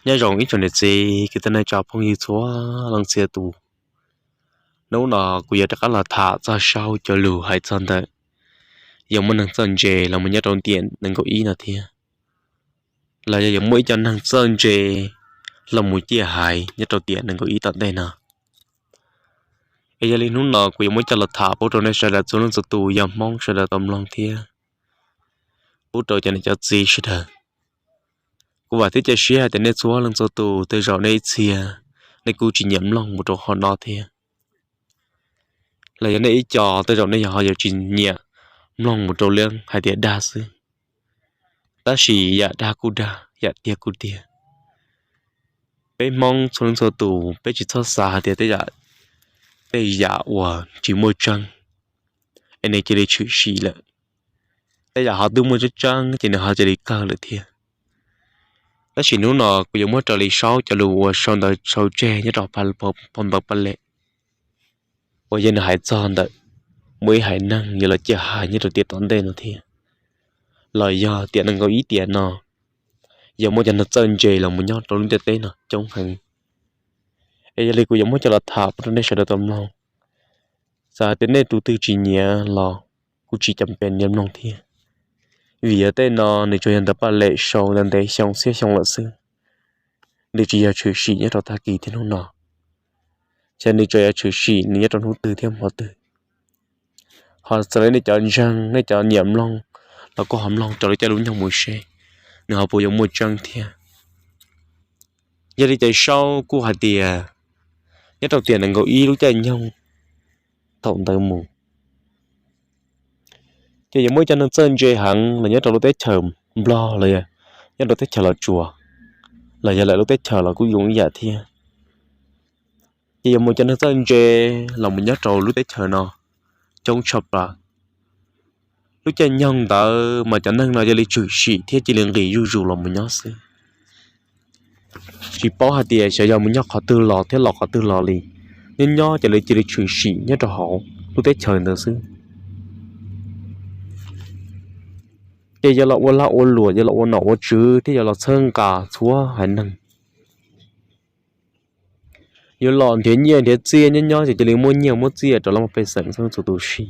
Nyob zoo ib tsoom niam txiv kwv tij neej tsa phooj ywg txhua leej txhia tus. Hnub no kuv yuav rov qab los tham txog saub cov lus hais txog ntawm yog muaj neeg txawj ntse los mus nyob rau tiam nees nkaum ib no thiab, los yog yuav muaj ib co neeg txawj ntse los mus ciaj hais nyob rau tiam nees nkaum ib tom ntej no. Es yog li hnub no kuv yuav muab coj los tham pub rau nej sawv daws txhua leej txhua tus yog Hmoob sawv daws tau mloog thiab pub rau cov niam cov txiv sawv daws. Kuv vam thiab cia siab hais tias nej txhua leej txhua tus tej zaum nej ib txhia nej kuj tsis nyiam mloog mus rau qhov no thiab, los yog nej ib co tej zaum nej yog ho yuav tsis nyiam mloog mus rau liab hais tias dag xwb. Tab sis yam dag kuj dag, yam tiag kuj tiag. Peb Hmoob txhua leej txhua tus peb tsis txhob xav hais tias tej yam, tej yam uas tsis muaj tseeb es nws cia li tshwm sim lawm. Tej yam ho twb muaj tseeb tseeb ces nws ho cia li kawg lawm thiab. Tab sis hnub no kuv yuav muab raws li saub cov lus uas sau ntawv sau tseg nyob rau phau ntawv Paj Lem uas yog nws hais txog ntawm muaj ib haiv neeg yuav los ciaj hais nyob rau tiam tom ntej no thiab, los yog tiam nees nkaum ib tiam no yog muaj cov neeg txawj ntse los mus nyob rau lub ntiaj teb no coob heev. Es yog li kuv yuav muab coj los tham pub rau nej sawv daws tau mloog. Txawm hais tias nej tus twg tsis nyiam los kuj tsis cam pes nyiam mloog thiab, vim yog tej no nws tsuas yog ntawv Paj Lem sau ntawm ntev xyoo txhiab xyoo lawm xwb, nws tsis yog tshwm sim nyob rau tag kis thiab hnub no, ces nws tsuas yog tshwm sim nws nyob rau hnub twg thiab hmo twg. Ho txawm li nej cov ntseeg nej cov nyiam mloog los kuj ho mloog raws lub caij lub nyoog mus seb nws ho puas yuav muaj tseeb thiab. Yog li ces saub kuj hais tias nyob rau tiam nees nkaum ib lub caij nyoog thaum ntawd mus, ces yuav muaj ib co neeg txawj ntse heev los nyob rau lub teb chaws Nplog los yog nyob rau teb chaws Los Tsuas, los yog lawm lub teb chaws los kuj zoo ib yam thiab. Ces yuav muaj cov neeg txawj ntse los mus nyob rau lub teb chaws no coob tshaj plaws. Lub caij nyoog ntawd mas cov neeg no cia li tshwm sim thiab cia li nqis zuj zus los mus nyob xwb. Tsis paub hais tias xyov yog mus nyob qhov twg los thiab los qhov twg los li, nyob nyob ces lawv cia li tshwm sim nyob rau hauv lub teb chaws ntawd xwb. Ces yuav los ua lag ua luam, yuav los ua nom ua tswv thiab yuav los txhawb nqa txhua haiv neeg. Yuav los nrhiav nyiaj nrhiav txiaj, nyob nyob ces cia li muaj nyiaj muaj txiaj rau laj mej pej xeem txhua tus si.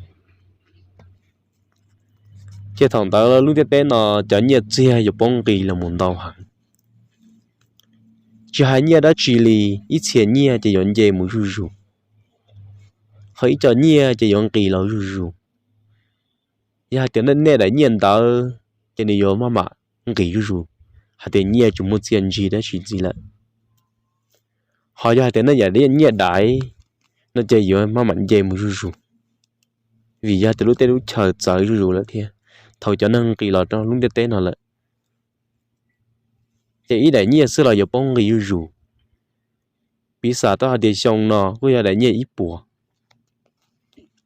Ces thaum ntawd lub ntiaj teb no cov nyiaj txiag yuav poob nqis los mus ntau heev. Tsis hais nyiaj dab tsi li, ib txhia nyiaj ces yuav nce mus zuj zus, ho ib co nyiaj ces yuav nqis los zuj zus. Yog hais tias nej daim nyiaj ntawd ces nws yuav maj mam nqis zuj zus, hais tias nyiaj tsis muaj txiaj ntsig dab tsi ntxiv lawm. Ho yog hais tias nej yam nyiaj daiv no ces yuav maj mam nce mus zuj zus, vim yog tias lub teb lub chaw txawv zuj zus lawm thiab. Thaum cov neeg nqis los rau lub ntiaj teb no lawm, ces ib daim nyiaj xwb los yuav poob nqis zuj zus. Piv xam tau hais tias xyoo no kuj yog daim nyiaj ib puas,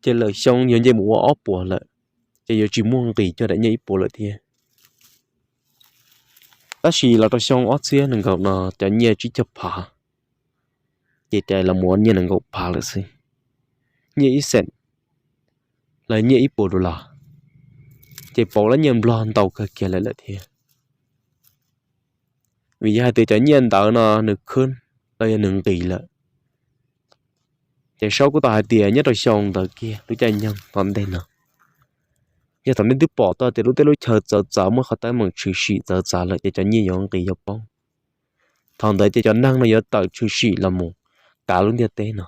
ces lwm xyoo yuav nce mus ua ob puas lawm, ces yuav tsis muaj nqis cov daim nyiaj ib puas lawm thiab. Tab sis los rau xyoo ob txhiab nees nkaum no cov nyiaj tsib caug phav, ces rais los mus ua nyiaj nees nkaum phav lawm xwb. Nyiaj ib xees los nyiaj ib puas dollar, ces pauv lab nyiaj Nplog ntau kawg kiag lawm lawm thiab. Vim yog hais tias cov nyiaj ntawd no nws khwb los yog nws nqis lawm, ces saub kuj tau hais tias nyob rau xyoo ntawd kiag lub caij nyoog tom ntej no, yog thaum nej twb pom tau tias lub teb lub chaw txawv txav muaj qhov teeb meem tshwm sim txawv txav lawm ces cov nyiaj yuav nqis yuav poob. Thaum ntawd ces cov neeg no yuav tawm tshwm sim los mus kav lub ntiaj teb no.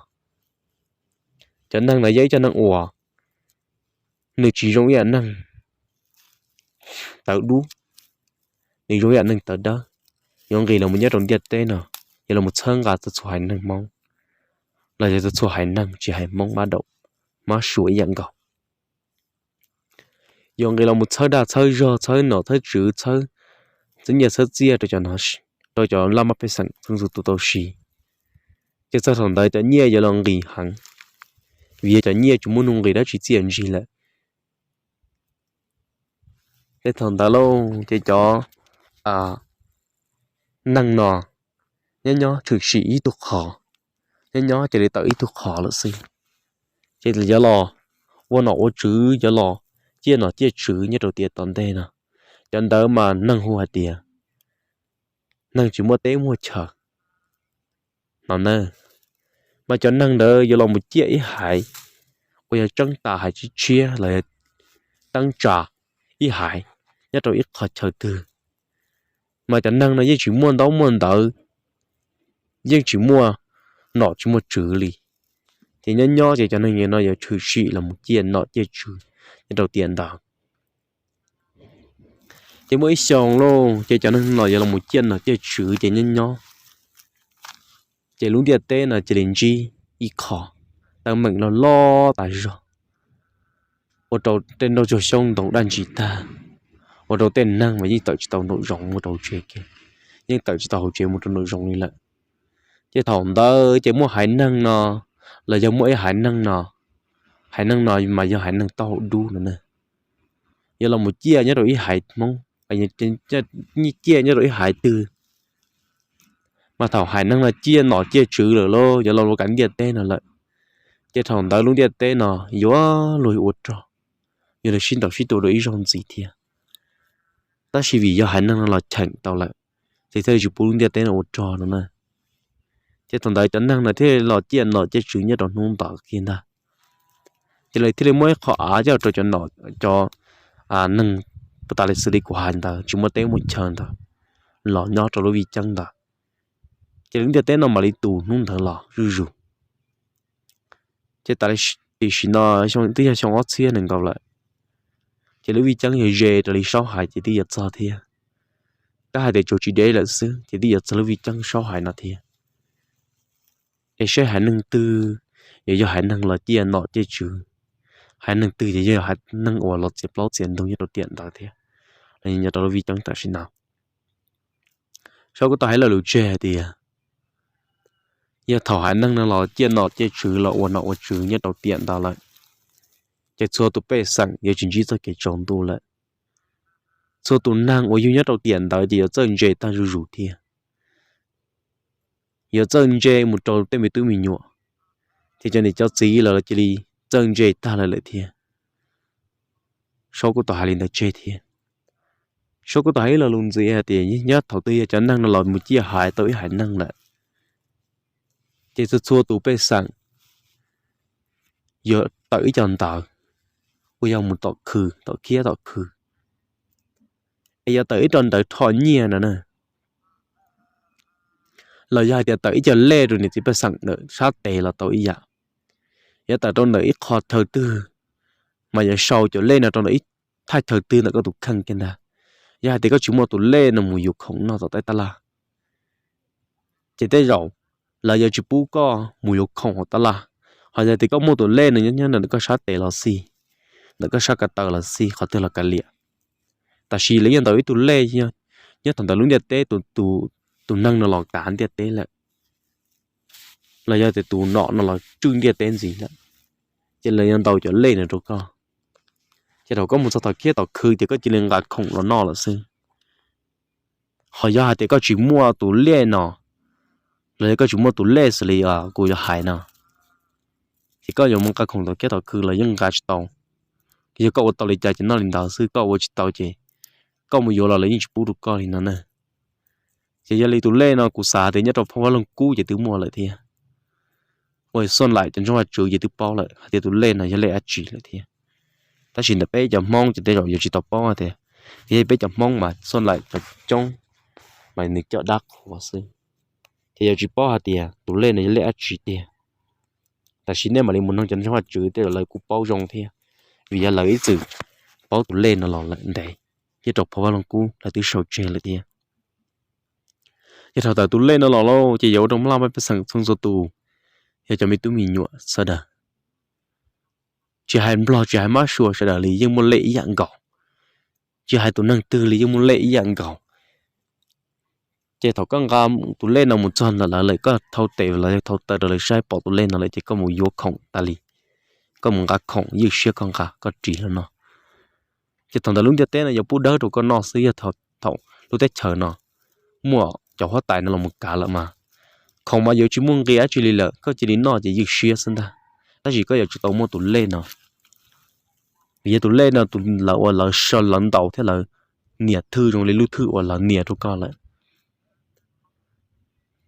Cov neeg no yog ib co neeg uas nws tsis zoo ib yam neeg tawv dub, nws zoo ib yam neeg tawv dawb, yuav nqis los mus nyob rau ntiaj teb no, yuav los txhawb nqa txhua txhua haiv neeg Hmoob, los yog txhua txhua haiv neeg tsis hais Hmoob Mab Daum, Mab Suav ib yam nkaus. Yuav nqis los mus txhawb dag txhawb zog, txhawb nom txhawb tswv, txhawb nyiaj txhawb txiaj rau cov laj mab pej xeem txhua tus tau siv. Ces txog thaum ntawd cov nyiaj yuav los nqis heev, vim yog cov nyiaj tsis muaj nuj nqis dab tsi txiaj ntsig lawm. Ces thaum ntawd lauj ces cov neeg no nyob nyob tshwm sim ib tug qho, nyob nyob cia li tawm ib tug qho lawm xwb. Ces yuav los ua nom ua tswv, yuav los ciaj nom ciaj tswv nyob rau tiam tom ntej no. Cov ntawd mas neeg hu hais tias neeg tsis muaj teb muaj chaw no na. Mas cov neeg ntawd yuav los mus ciaj ib haiv uas yog tseeb tas hais tshiab tshiab los yog teeb tsa ib haiv nyob rau ib qho chaw twg. Mas cov neeg no yeej tsis muaj ntaub muaj ntawv, yeej tsis muaj nom tsis muaj tswv li. Ces nyob nyob ces cov neeg no yuav tshwm sim los mus ciaj nom ciaj tswv nyob rau tiam ntawd. Ces muaj ib xyoo lauj, ces cov neeg no yuav los mus ciaj nom ciaj tswv ces nyob nyob ces lub ntiaj teb no cia li ntsib ib qho teeb meem loj loj tas zog, ua rau tej nroj tsuag xyoob ntoo daj ntsis tag, ua rau tej neeg mas yeej tawm tsis tau nraum zoov mus rau tsev kiag, yeej tawm tsis tau hauv tsev mus rau nraum zoov li lawm. Ces thaum ntawd ces muaj haiv neeg no, los yog muaj ib haiv neeg no, haiv neeg no mas yog haiv neeg taub hau dub no na, yuav los mus ciaj nyob rau ib haiv Hmoob, ciaj nyob rau ib haiv twg. Mas thaum haiv neeg no ciaj nom ciaj tswv lawm lauj, yuav los ua kav ntiaj teb no lawm, ces thaum ntawd lub ntiaj teb no yuav luag ua rog, yuav luag sib ntaus sib tua rau ib zaug ntxiv thiab. Tab sis vim yog haiv neeg no los cheem tau lawm, ces thiaj li tsis pub lub ntiaj teb no ua rog no na. Ces thaum ntawd cov neeg no thiaj los ciaj nom ciaj tswv nyob rau hnub ntawd kiag ntag. Ces lawv thiaj li muab ib qho av coj rau cov, cov neeg puas tas li xws li kuv hais ntawd tsis muaj teb muaj chaw ntawd los nyob rau lub vij ceeb ntawd. Ces lub ntiaj teb no mam li tus hnub ntawd los zuj zus. Ces tas li, tiam sim no twb yog xyoo ob txhiab nees nkaum lawm, ces lub vij ceeb yog ze raws li Saub hais ces twb yuav txog thiab. Tab hais tias tsuas tsis deb lawm xwb ces twb yuav txog lub vij ceeb Saub hais no thiab. Es seb haiv neeg twg yuav yog haiv neeg los ciaj nom ciaj tswv, haiv neeg twg yuav yog haiv neeg uas los txiav plaub txiav ntug nyob rau tiam ntawd thiab, los nyob rau lub vij ceeb tam sim no. Saub kuj tau hais lo lus tseg hais tias yog thaum haiv neeg no los ciaj nom ciaj tswv los ua nom ua tswv nyob rau tiam ntawd lawm, ces txhua tus pej xeem yuav tsis ntsib txoj kev tsaus ntuj lawm. Txhua tus neeg uas yug nyob rau tiam ntawd ces yuav txawj ntse tag zuj zus thiab, yuav txawj ntse mus rau tej me tub me nyuam, ces cov niam cov txiv lawv cia li txawj ntse tag lawm lawm thiab. Saub kuj tau hais li ntawd tseg thiab. Saub kuj tau hais ib lo lus ntxiv hais tias nyob thaum twg yog cov neeg no los mus ciaj haiv tau ib haiv neeg lawm, ces txhua txhua tus pej xeem yuav tawm ib co ntawv uas yog mus tom khw, tom khiab tom khw, es yuav tawm ib co ntawv rho nyiaj no na, los yog hais tias tawm ib co lej rau niam txiv pej xeem ntawm sab tes los tau ib yam. Yuav tawm rau ntawm ib qho chaw twg, mas yuav sau cov lej no rau ntawm ib thaj chaw twg ntawm koj tus kheej kiag ntag. Yog hais tias koj tsis muaj tus lej no mus yuav khoom noj tom tej tab laj, ces tej zaum lawv yuav tsis pub koj mus yuav khoom hauv tab laj. Ho yog tias koj muaj tus lej no nyob nyob ntawm koj sab tes los xij, ntawm koj sab ko taw los xij, qhov twg los kav liam, tab sis lawv yeej ntaus ib tug lej nyob thaum ntawd lub ntiaj teb, tus neeg no los kav ntiaj teb lawm, los yog tias tus nom no los tswj ntiaj teb ntxiv lawm, ces lawv yuav ntaus cov lej no rau koj. Ces thaum koj mus txog tom khiab tom khw ces koj cia li nqa khoom los noj lawm xwb. Ho yog hais tias koj tsis muaj tus lej no, los yog koj tsis muaj tus lej xws li kuv yuav hais no, ces koj yuav mus nqa khoom tom khiab tom khw los yeej nqa tsis tau. Yog koj ua tau li cas ces noj li ntawd xwb, koj ua tsis tau ces koj mus yuav los lawv yeej tsis pub rau koj li no na. Ces yog li tus lej no kuv xav tias nyob rau phab Vaj Loog Kub ces twb muaj lawm thiab. Ua Xuaj Laim cov ntseeg Vaj Tswv ces twb paub lawm hais tias tus lej no yog lej dab tsi lawm thiab. Tab sis ntawm peb cov Hmoob ces tej zaum yuav tsis tau paub tias, yog peb cov Hmoob mas Xuaj Laim cov coob mas nws coj dab qhuas xwb, ces yuav tsis paub hais tias tus lej no yog lej dab tsi tiag. Tab sis nej mam li mus noog cov ntseeg Vaj Tswv tej zaum lawv kuj paub zoo thiab, vim yog lawv ib txwm paub tus lej no los lawm ntev, thiab rau phau Vaj Loog Kub lawv twb sau tseg lawm thiab. Ces thaum tawm tus lej no los lauj, ces yuav ua rau Nplog pej xeem txhua txhua tus, yog cov me tub me nyuam sawv daws, tsis hais Nplog tsis hais Mab Suav sawv daws li yeej muaj lej ib yam nkaus, tsis hais tus neeg twg li yeej muaj lej ib yam nkaus. Ces thaum koj nqa tus lej no mus txog ntawm lawv lawm, koj thau tes los yog thau taw rau lawv saib pom tus lej no lawm ces koj mus yuav khoom tas li, koj mus nqa khoom ywj siab koj nqa koj ris los no. Ces thaum ntawd lub ntiaj teb no yuav pub dawb rau koj noj xwb, yog thaum lub teb chaws no muaj cov huab tais no los mus kav lawm mas khoom mas yuav tsis muaj nqi dab tsi li lawm, koj cia li noj ces ywj siab xwb ntag. Tab sis koj yuav tsum tau muaj tus lej no, vim yog tus lej no tus lawv uas lawv so lawv ntaus thiab lawv nias thwj zoo li lub thwj uas lawv nias rau koj lawm.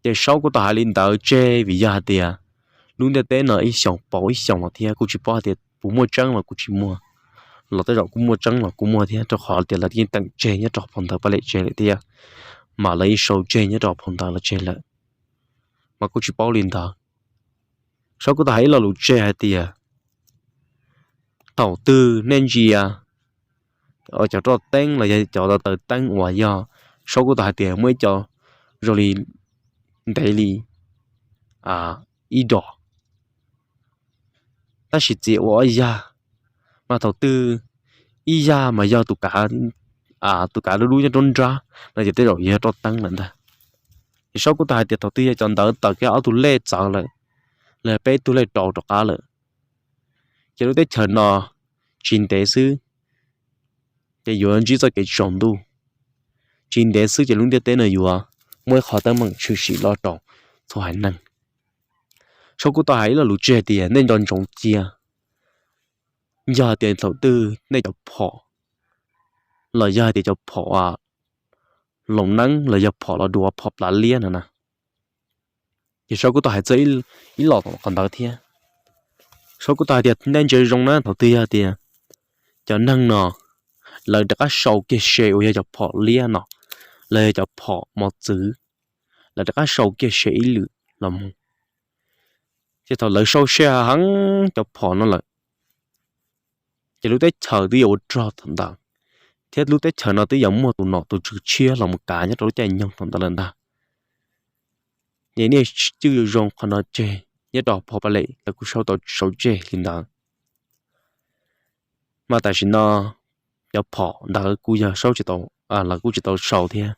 Ces Saub kuj tau hais li ntawd tseg vim yog hais tias lub ntiaj teb no ib xyoos pauv ib xyoos los thiab, kuj tsis paub hais tias puas muaj tseeb los kuj tsis muaj, los tej zaum kuj muaj tseeb los kuj muaj thiab, rau qhov tias lawv yeej teem tseg nyob rau phau ntawv Paj Lem tseg lawm thiab, mas lawv yeej sau tseg nyob rau phau ntawv los tseg lawm, mas kuj tsis paub li ntawd. Saub kuj tau hais ib lo lus tseg hais tias thaum twg nej ntsia cov roj teeb los yog cov taws teeb uas yog, Saub kuj tau hais tias muaj ib co zoo li ntev li ib dos, tab sis txiav ua ob yag, mas thaum twg ib yag mas yog tus kav, tus kav dub dub nyob rau nrab no ces tej zaum yog roj teeb lawm ntag. Ces Saub kuj tau hais tias thaum twg yog cov ntawd tawm kiag ob tug lej txawv lawm, los yog peb tug lej rau rov qab lawm, ces lub teb chaws no tsis ntev xwb ces yuav ntsib txoj kev tsaus ntuj. Tsis ntev xwb ces lub ntiaj teb no yuav muaj ib qho teeb meem tshwm sim loj rau txhua haiv neeg. Saub kuj tau hais ib lo lus tseg tias nej nco ntsoov cia, yog tias thaum twg nej cov phom los yog hais tias cov phom loos neeb los yog phom los dua phom plav liab no na, ces Saub kuj tau hais txog ib los tom qhov ntawd thiab. Saub kuj tau hais tias nej ntsia zoo na, thaum twg yog tias cov neeg no lawv rov qab sau kiag se uas yog cov phom liab no, los yog cov phom mos txwv, lawv rov qab sau kiag se ib lwm los mus, ces thaum lawv sau se heev cov phom no lawm, ces lub teb chaws twb yuav ua rog thaum ntawd, thiab lub teb chaws no twb yuav muaj tus nom tus tswv tshiab los mus kav nyob rau lub caij nyoog thaum ntawd lawm ntag. Ces nej cwj zoo qhov no tseg, nyob rau phau Paj Lem lawv kuj sau tau sau tseg li ntawd. Mas tam sim no cov phom ntawd kuj yog Saub tsis tau, lawv kuj tsis tau sau thiab,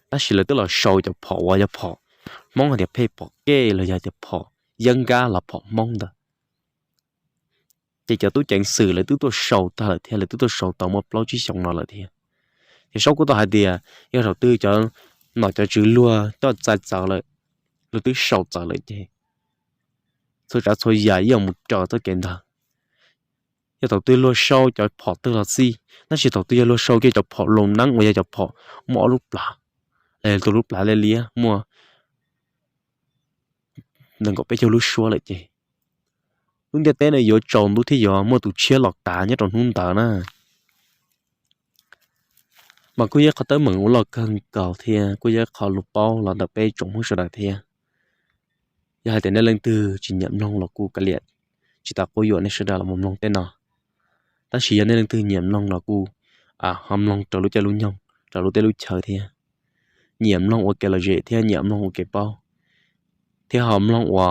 tab sis lawv twb los sau cov phom uas yog phom Hmoob hais tias phej phom kej los yog tias phom yeeb nkab los phom Hmoob ntawd. Ces cov tub ceev xwm lawv twb tuaj sau tag lawm thiab, lawv twb tuaj sau tau muaj plaub tsib xyoos no lawm thiab. Ces Saub kuj tau hais tias yog thaum twg cov nom cov tswv luag coj txais txawv lawm, luag twb sau txawv lawm ces txhua tsav txhua yam yeej yuav mus raws txoj kev ntawd. Yog thaum twg luag sau cov phom twg los xij, tab sis thaum twg yog luag sau kiag cov phom loos neeb uas yog cov phom muaj ob lub plav, los yog tus lub plav liab liab muaj nees nkaum peb caug lub suab lawm ces lub ntiaj teb no yuav tsaus ntuj thiab yuav muaj tus tshiab los kav nyob rau hnub ntawd na. Mas kuj yog qhov teeb meem uas loj kawg nkaus thiab kuj yog qhov lus paub los ntawm peb tsoom Hmoob sawv daws thiab. Yog hais tias nej leej twg tsis nyiam mloog los kuj kav liam, tsis tas quab yuam nej sawv daws los mus mloog tej no. Tab sis yog nej leej twg nyiam mloog los kuj ho mloog raws lub caij lub nyoog, raws lub teb lub chaw thiab. Nyiam mloog ua kev lom zem thiab nyiam mloog ua kev paub, thiab ho mloog ua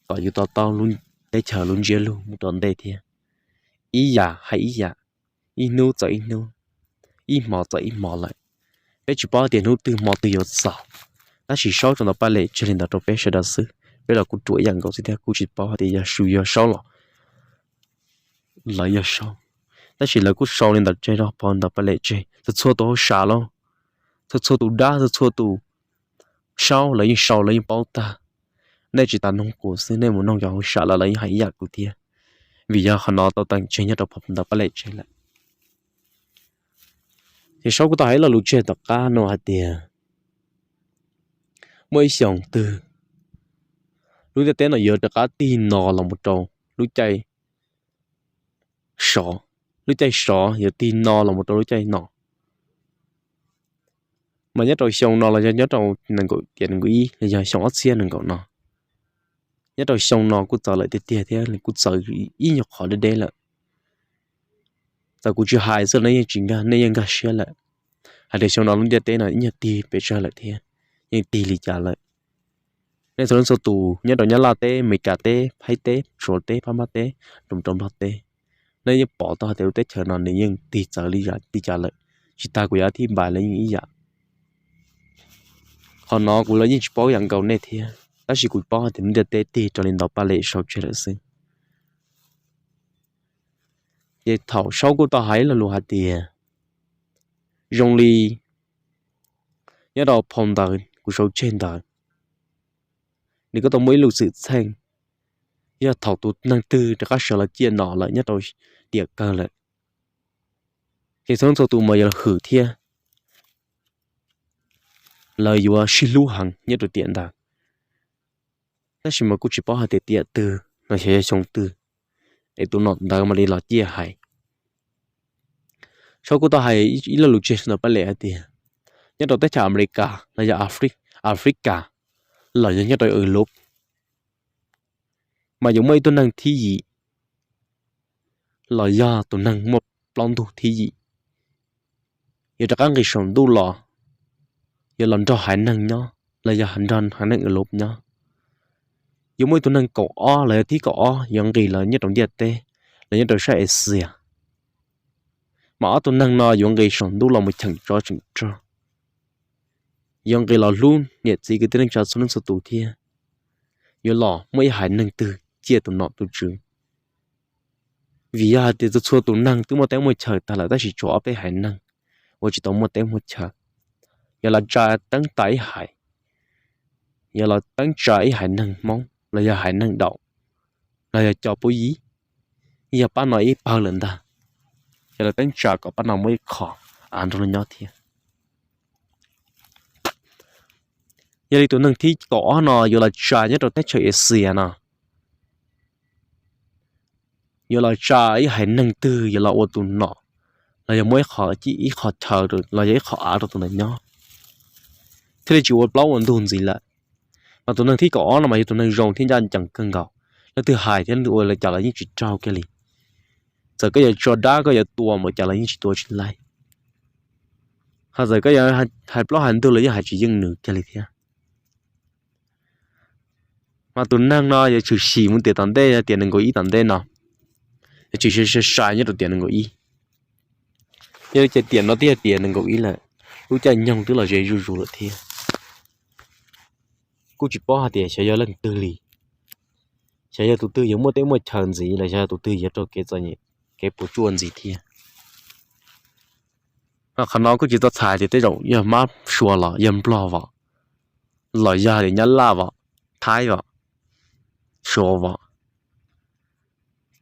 kom yus to taub lub teb chaws lub ntsiab lus mus rau ntej thiab. Ib yam hais ib yam, ib hnub txawm ib hnub, ib hmo txawm ib hmo lawm. Peb tsis paub tias hnub twg hmo twg yuav txog, tab sis Saub tso ntawv paj lem tseg li ntawd rau peb sawv daws xwb. Peb los kuj ruam ib yam nkaus xwb thiab kuj tsis paub hais tias yog su yog Saub los lawv yog Saub, tab sis lawv kuj sau li ntawd tseg rau phau ntawv paj lem tseg. Txhua txhua tus hauj sam lauj, txhua txhua tus dab, txhua txhua tus Saub, lawv yeej sau lawv yeej paub tag. Nej tsis tas noog kuv xwb, nej mus noog cov hauj sam los lawv yeej hais ib yam kuv thiab, vim yog qhov no tau teem tseg nyob rau phau ntawv paj lem tseg lawm. Ces Saub kuj tau hais ib lo lus tseg tom qab no hais tias muaj ib xyoos twg lub ntiaj teb no yuav rov qab tig no los mus rau lub caij sov, lub caij sov yuav tig no los mus rau lub caij no. Mas nyob rau xyoo no los yog nyob rau nees nkaum tiam nees nkaum ib los yog xyoo ob txhiab nees nkaum no, nyob rau xyoo no kuj txawv lawm tiag tiag thiab kuj txawv ib nyuag qhov deb deb lawm. Txawm kuv tsis hais xwb los nej yeej tsis nkag, nej yeej nkag siab lawm hais tias xyoo no lub ntiaj teb no ib nyuag tig pes tsawg lawm thiab, yeej tig li cas lawm. Nej txhua leej txhua tus nyob rau Nyab Laj teb, Amelikas teb, Thaib teb, Suav teb, Phab Mab teb, rau rau Nplog teb, nej yeej pom tau hais tias lub teb chaws no nws yeej tig txawv li cas lawm. Tsis tas kuv yuav thib npais los yeej ib yam. Qhov no kuv los yeej tsis paub yam nkaus nej thiab, tab sis kuv paub hais tias lub ntiaj teb tig raws li ntawd paj lem sau tseg lawm xwb. Ces thaum Saub kuj tau hais lo lus hais tias zoo li nyob rau phau ntawv kuv sau tseg ntawd, nws kuj tau muaj ib lus xwm txheej, yog thaum tus neeg twg rov qab sawv los ciaj no lawm nyob rau tiam kawg lawm, ces txhua leej txhua tus mas yuav hwm thiab. lawv yuav sib hlub heev nyob rau tiam ntawd. Tab sis mas kuj tsis paub hais tias tiam twg los xyov yog xyoo twg es tus nom ntawd mam li los ciaj hais. Saub kuj tau hais ib lo lus tseg sawv ntawm paj lem hais tias nyob rau teb chaws Amelikas los yog Africa los yog nyob rau Europe mas yuav muaj ib tug neeg thib yim los yog tus neeg muaj plaub ntug thib yim yuav rov qab nqis saum ntuj los, yuav los nrog haiv neeg nyob los yog nrog haiv neeg Europe nyob. Yuav muaj ib tug neeg kaum ob los yog thib kaum ob yuav nqis los nyob rau ntiaj teb, los nyob rau sab Asia. Mas ob tug neeg no yuav nqis saum ntuj los mus cheem tsov cheem rog, yuav nqis los hlub niam txiv kwv tij neej tsa txhua leej txhua tus thiab yuav los muaj ib haiv neeg twg ciaj tus nom tus tswv. Vim yog hais tias txhua txhua tus neeg twb muaj teb muaj chaw tag lawm tab sis tshuav ob peb haiv neeg uas tsis tau muaj teb muaj chaw, yuav los tsa teeb tas ib haiv, yuav los teeb tsa ib haiv neeg Hmoob los yog haiv neeg Daum los yog cov pub yib, yog pab no ib pawg lawm ntag, yuav los teeb tsa kom pab no muaj ib qho av nrog luag nyob thiab. Yog li tus neeg thib kaum ob no yuav los tsa nyob rau teb chaws Asia no, yuav los tsa ib haiv neeg twg yuav los ua tus nom los yog muab ib qho chaw los yog ib qho av rau tus ntawd nyob thiaj li tsis ua plaub ua ntug ntxiv lawm. Mas tus neeg thib kaum ob no mas yog tus neeg zoo thiab ncaj ncees kawg nkaus, leej twg hais thiab ua li cas los yeej tsis raug kiag li. Txawm koj yuav tso dab koj yuav tua npaum cas los yeej tsis tua tsis laib, ho txawm koj yuav hais plaub hais ntug los yeej hais tsis yeej nws kiag li thiab. Mas tus neeg no yuav tshwm sim mus tiam tom ntej, yog tiam nees nkaum ib tom ntej no, yuav tshwm sim sai sai nyob rau tiam nees nkaum ib. Yog li ces tiam no twb yog tiam nees nkaum ib lawm, lub caij nyoog twb los ze zuj zus lawm thiab. Kuj tsis paub hais tias xyov yog leej twg li, xyov yog tus twg yuav muaj teb muaj chaw ntxiv los xyov yog tus twg yuav raug kev txom nyem kev puas tsuaj ntxiv thiab. Qhov no kuj tsis tau txhais tias tej zaum yog Mab Suav los yog Nplog vom, los yog tias Nyab Laj vom, Thaib vom, Suav vom.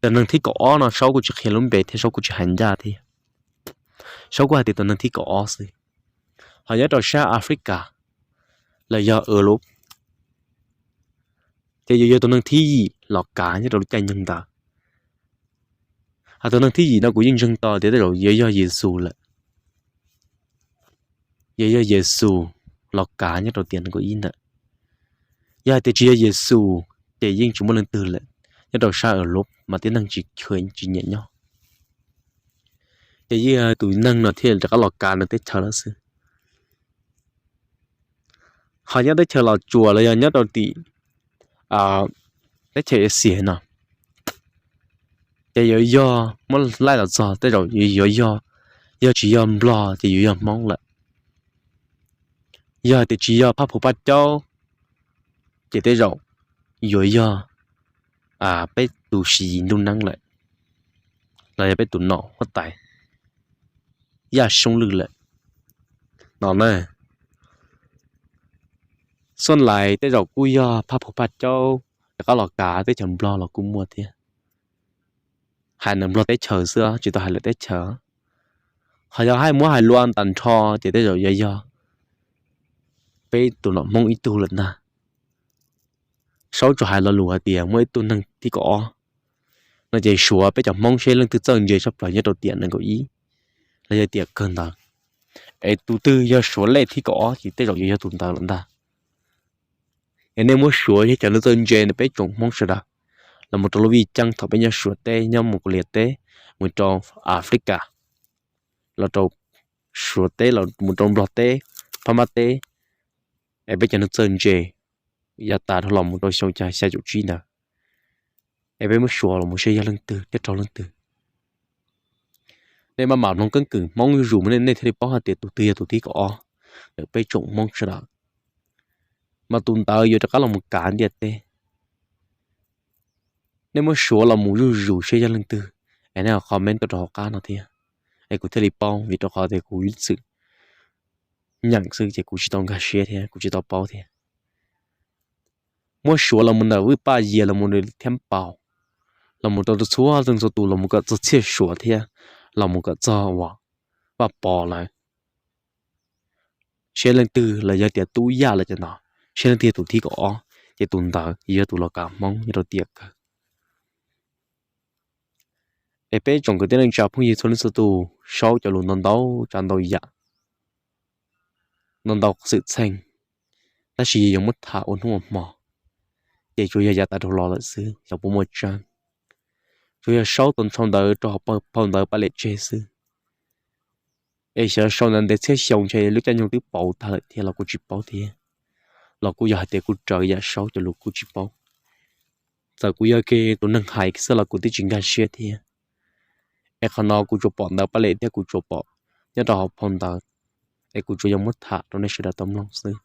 Tus neeg thib kaum ob no Saub kuj tsis qhia lub npe thiab Saub kuj tsis hais ncaj thiab. Saub kuj hais tias tus neeg thib kaum ob xwb, ho nyob rau sab Africa los yog Europe, ces yuav yog tus neeg thib yim los kav nyob rau lub caij nyoog ntawd. Hos tus neeg thib yim no kuv yeej ntseeg tau tias tej zaum yuav yog Yexus lawm. Yuav yog Yexus los kav nyob rau tiam nees nkaum ib ntawd. Yog hais tias tsis yog Yexus ces yeej tsis muaj leej twg lawm nyob rau sab Europe mas tib neeg tsis chua tsis nyiam nyob. Ces yeej yog tus neeg no thiaj rov qab los kav nws teb chaws lawm xwb. Ho nyob teb chaws Los Tsuas los yog nyob rau tim teb chaws Asia no, ces yuav yog muab laij los txog tej zaum yuav yog, yog tsis yog Nplog ces yuav yog Hmoob lawm. Yog tias tsis yog Phaj Phu Phaj Caub ces tej zaum yuav yog peb tus Siv Yis Ntuj Neeb lawm, los yog peb tus nom huab tais Yaj Soob Lwj lawm no na. Xuaj Lais tej zaum kuj yog Phaj Phu Phaj Caub rov qab los kav teb chaws Nplog los kuj muaj thiab. Hais ntawm Nplog teb chaws xwb tsis tau hais lwm teb chaws. Ho yog hais muab hais lua tag nrho ces tej zaum yuav yog peb tus nom Hmoob ib tug lawm ntag. Saub tsuas hais lo lus hais tias muaj ib tug neeg thib kaum ob no ces suav peb cov Hmoob seb leej twg txawj ntse tshaj plaws nyob rau tiam nees nkaum ib los yog tiam kawg ntawd, es tus twg yog suav lej thib kaum ob ces tej zaum yuav yog tus ntawd lawm ntag. Es nej muab suav yog cov neeg txawj ntse no peb tsoom Hmoob sawv daws los mus rau lub vij ceeb thaum peb nyob Suav teb, nyob Mongolia teb, mus rau Africa, los rau Suav teb, los mus rau Nplog teb, Phab Mab teb, es peb cov neeg txawj ntse yav tas dhau los mus rau xyoo xya caum tsib ntawd, es peb muab suav los mus seb yog leej twg thiab raug leej twg. Nej maj mam mloog keeb kwm Hmoob zuj zus mas nej thiaj li paub hais tias tus twg yog tus thib kaum ob ntawm peb tsoom Hmoob sawv daws, mas tus ntawd yuav rov qab los mus kav ntiaj teb. Nej muab suav los mus zuj zus seb yog leej twg, es nej comment tuaj rau hauv qab no thiab, es kuv thiaj li paub, vim rau qhov tias kuv ib txwm nyeem xwb ces kuv tsis tau nkag siab thiab kuv tsis tau paub thiab. Muab suav los mus ntawm Vwj Paj Yias los mus Thiab Paus, los mus rau txhua leej txhua tus, los mus kom txog Txhiaj Suav thiab los mus kom txog uas Vaj Pov lawm, saib leej twg los yog tias tub yaj los cov no, saib leej twg yog tus thib kaum ob, ces tus ntawd yog tus los kav Hmoob nyob rau tiam kawg. Es peb tsoom kwv tij neej tsa phooj ywg txhua leej txhua tus, Saub cov lus ntau ntau tsav ntau yam, ntau ntau xwm txheej, tab sis yog yuav muab tham ua hnub ua hmo, ces tsuas yog yav tas dhau los lawm xwb, xyov puas muaj tseeb. Tsuas yog Saub tau sau ntawv rau hauv phau ntawv Paj Lem tseg xwb. Es xyov sau ntawv ntev txhiab xyoo ntshe lub caij nyoog twb pauv tag lawm thiab los kuj tsis paub thiab, los kuj yog hais tias kuj raws yam Saub cov lus kuj tsis paub. Txawm kuv yog kiag tus neeg hais xwb los kuv twb tsis nkag siab thiab. Es qhov no kuv tsuas pom ntawv Paj Lem thiab kuv tsuas pom nyob rau hauv phau ntawv, es kuv tsuas yog muab tham rau nej sawv daws tau mloog xwb.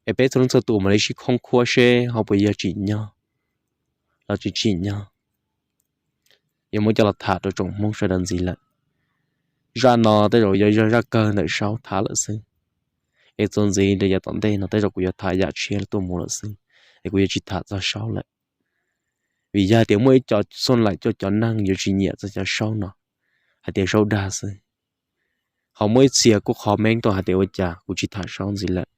Es peb txhua leej txhua tus mam li sib khoob khuab seb ho puas yog tsim nyog los tsis tsim nyog, yuav muab coj los tham rau tsoom Hmoob sawv daws ntxiv lawm. Zaj no tej zaum yog zaj kawg ntawm Saub tham lawm xwb. Es txuas ntxiv rau yav tom ntej no tej zaum kuv yuav tham yam tshiab tuaj mus lawm xwb, es kuv yuav tsis tham txog Saub lawm. Vim yog hais tias muaj ib co xoj laim coj cov neeg yuav tsis nyiam txog cov Saub no, hais tias Saub dag xwb. Ho muaj ib txhia kuj comment tuaj hais tias ua cas kuv tsis tham Saub ntxiv lawm.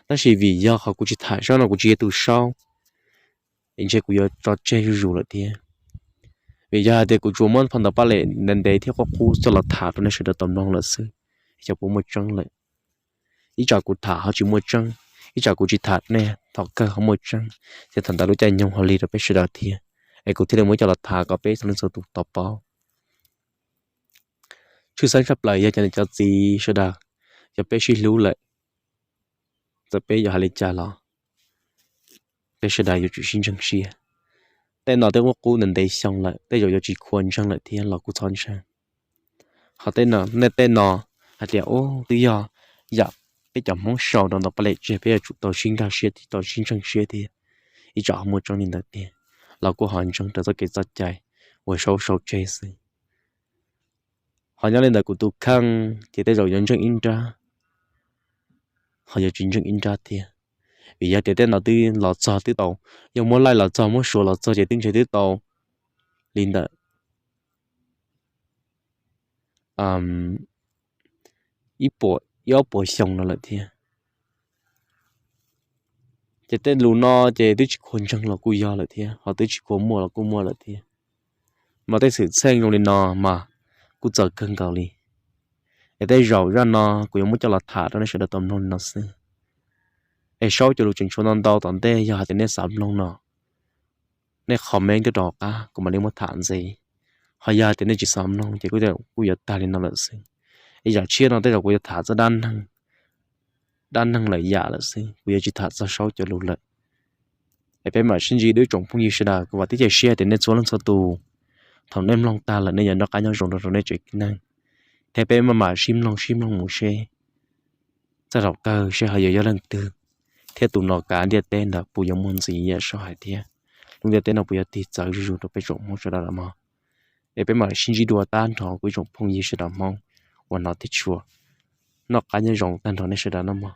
Tab sis vim yog qhov kuv tsis tham Saub no kuv tsis yog tus Saub, es ntshe kuv yuav tso tseg zuj zus lawm thiab. Vim yog hais tias kuv tsuas muab phau ntawv Paj Lem ntev ntev thiab qub qub coj los tham rau nej sawv daws tau mloog lawm xwb, xyov puas muaj tseeb lawm. Ib tsam kuv tham ho tsis muaj tseeb, ib tsam kuv tsis tham nej thaum kawg ho muaj tseeb, ces thaum ntawd lub caij nyoog ho lig rau peb sawv daws thiab. Es kuv thiaj li muab coj los tham kom peb txhua leej txhua tus tau paub. Tshwj xeeb tshaj plaws yog cov niam cov txiv sawv daws, yog peb sib hlub lawm, txawm peb yuav hais li cas los peb sawv daws yuav tsum sib ntseeg siab. Tej no twb qub qub ntev ntev xyoo lawm, tej zaum yuav tsis khuam ntseeg lawm thiab los kuj txhob ntseeg. Ho tej no, nej tej no hais tias ub twb yog yam peb cov Hmoob sau rau ntawm Paj Lem tseg, peb yuav tsum tau sib nkag siab thiab tau sib ntseeg siab thiab, ib tsam ho muaj tseeb li ntawd tiag, los kuj ho ntseeg raws txoj kev txoj cai uas Saub sau tseg xwb. Ho nyob li ntawm kuv tus kheej ces tej zaum yuav ntseeg ib nrab, ho yuav tsis ntseeg ib nrab thiab. Vim yog tias tej no twb los txog twb tau, yog muab laij los txog muab suav los txog ces twb ntshe twb tau li ntawm ib puas ib ob puas xyoo no lawm thiab. Ces tej lus no ces twb tsis khuam ntseeg los kuj yog lawm thiab, ho twb tsis khuam muaj los kuj muaj lawm thiab. Mas tej xwm txheej zoo li no mas kuj txawv kawg nkaus li. Es tej zaum zaj no kuv yuav muab coj los tham rau nej sawv daws tau mloog li no xwb. Es Saub cov lus tseem tshuav ntau ntau tom ntej, yog hais tias nej xav mloog no nej comment tuaj rau hauv qab kuv mam li muab tham ntxiv. Ho yog hais tias nej tsis xav mloog ces kuj yuav tag li no lawm xwb. Es yam tshiab no tej zaum kuv yuav tham txog dab neeg lawm yam lawm xwb, kuv yuav tsis tham txog Saub cov lus lawm. Es peb mam sib ntsib dua tsoom phooj ywg sawv daws, kuv vam thiab cia siab tias nej txhua leej txhua tus thaum nej mloog tag lawm nej yuav noj qab nyob zoo rau nej tsev neeg, thiab peb maj mam sib mloog sib mloog mus seb txog thaum kawg seb ho yuav yog leej twg, thiab tus no kav ntiaj teb ntawd puas yuav muaj ntxiv yam Saub hais thiab, lub ntiaj teb no puas yuav tig txawv zuj zus rau peb tsoom Hmoob sawv daws lawm mog. Es peb mam sib ntsib dua tag nrho kuv ib tsoom phooj ywg sawv daws Hmoob uas hnov thiab tshua, noj qab nyob zoo tag nrho nej sawv daws nawb mog.